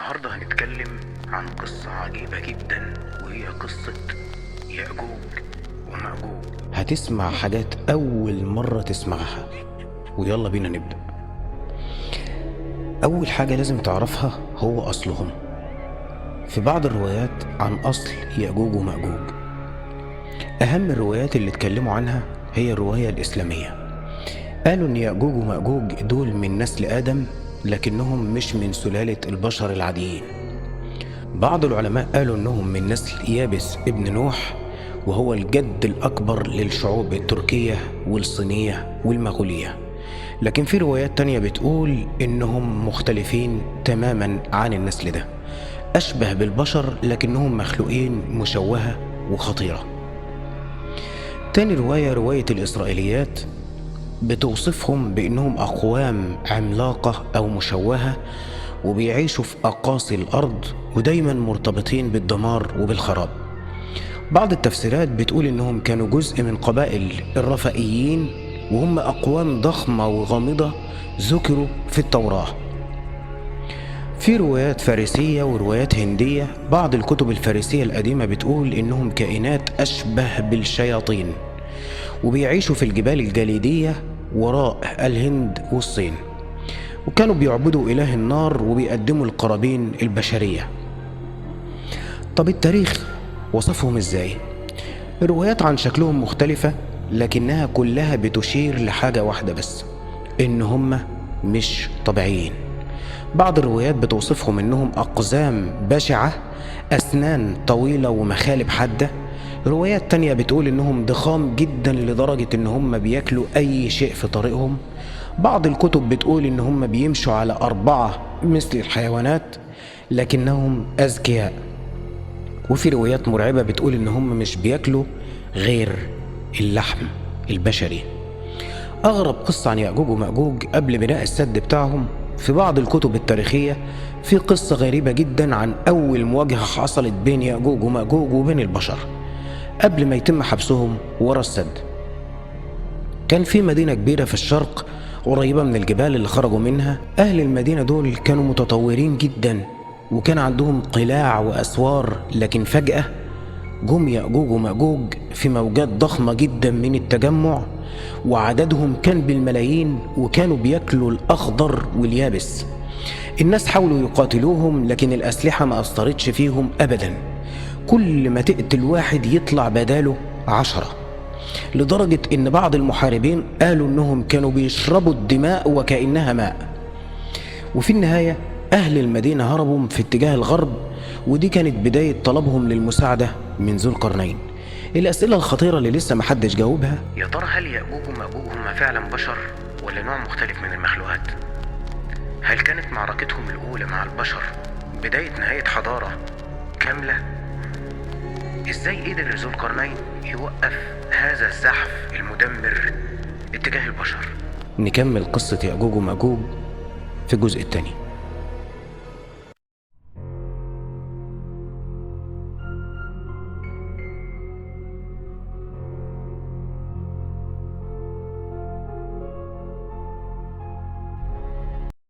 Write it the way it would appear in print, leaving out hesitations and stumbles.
النهاردة هنتكلم عن قصة عجيبة جدا، وهي قصة يأجوج ومأجوج. هتسمع حاجات أول مرة تسمعها، ويلا بينا نبدأ. أول حاجة لازم تعرفها هو أصلهم. في بعض الروايات عن أصل يأجوج ومأجوج، أهم الروايات اللي اتكلموا عنها هي الرواية الإسلامية. قالوا إن يأجوج ومأجوج دول من نسل آدم، لكنهم مش من سلالة البشر العاديين. بعض العلماء قالوا إنهم من نسل يابس ابن نوح، وهو الجد الأكبر للشعوب التركية والصينية والمغولية. لكن في روايات تانية بتقول إنهم مختلفين تماما عن النسل ده، أشبه بالبشر لكنهم مخلوقين مشوهة وخطيرة. تاني رواية، رواية الإسرائيليات، بتوصفهم بأنهم أقوام عملاقة أو مشوهة، وبيعيشوا في أقاصي الأرض، ودايما مرتبطين بالدمار وبالخراب. بعض التفسيرات بتقول إنهم كانوا جزء من قبائل الرفائيين، وهم أقوام ضخمة وغامضة ذكروا في التوراة. في روايات فارسية وروايات هندية. بعض الكتب الفارسية القديمة بتقول إنهم كائنات أشبه بالشياطين، وبيعيشوا في الجبال الجليدية وراء الهند والصين، وكانوا بيعبدوا إله النار وبيقدموا القرابين البشرية. طب التاريخ وصفهم إزاي؟ الروايات عن شكلهم مختلفة، لكنها كلها بتشير لحاجة واحدة بس، إن هم مش طبيعيين. بعض الروايات بتوصفهم إنهم أقزام بشعة، أسنان طويلة ومخالب حادة. روايات تانية بتقول إنهم ضخام جدا لدرجة إن هم بياكلوا أي شيء في طريقهم. بعض الكتب بتقول إن هم بيمشوا على 4 مثل الحيوانات، لكنهم أذكياء. وفي روايات مرعبة بتقول إن هم مش بياكلوا غير اللحم البشري. أغرب قصة عن يأجوج ومأجوج قبل بناء السد بتاعهم، في بعض الكتب التاريخية في قصة غريبة جدا عن أول مواجهة حصلت بين يأجوج ومأجوج وبين البشر قبل ما يتم حبسهم ورا السد. كان في مدينة كبيرة في الشرق قريبة من الجبال اللي خرجوا منها. أهل المدينة دول كانوا متطورين جدا، وكان عندهم قلاع وأسوار، لكن فجأة جم يأجوج ومأجوج في موجات ضخمة جدا من التجمع، وعددهم كان بالملايين، وكانوا بياكلوا الأخضر واليابس. الناس حاولوا يقاتلوهم، لكن الأسلحة ما أثرتش فيهم أبدا. كل ما تقتل واحد يطلع بداله 10، لدرجة إن بعض المحاربين قالوا إنهم كانوا بيشربوا الدماء وكأنها ماء. وفي النهاية أهل المدينة هربوا في اتجاه الغرب، ودي كانت بداية طلبهم للمساعدة من ذو القرنين. الأسئلة الخطيرة اللي لسه محدش جاوبها: يا ترى هل يأجوج ومأجوج هم فعلا بشر ولا نوع مختلف من المخلوقات؟ هل كانت معركتهم الأولى مع البشر بداية نهاية حضارة كاملة؟ إزاي قدر ذو القرنين يوقف هذا الزحف المدمر اتجاه البشر؟ نكمل قصة يأجوج ومأجوج في الجزء الثاني.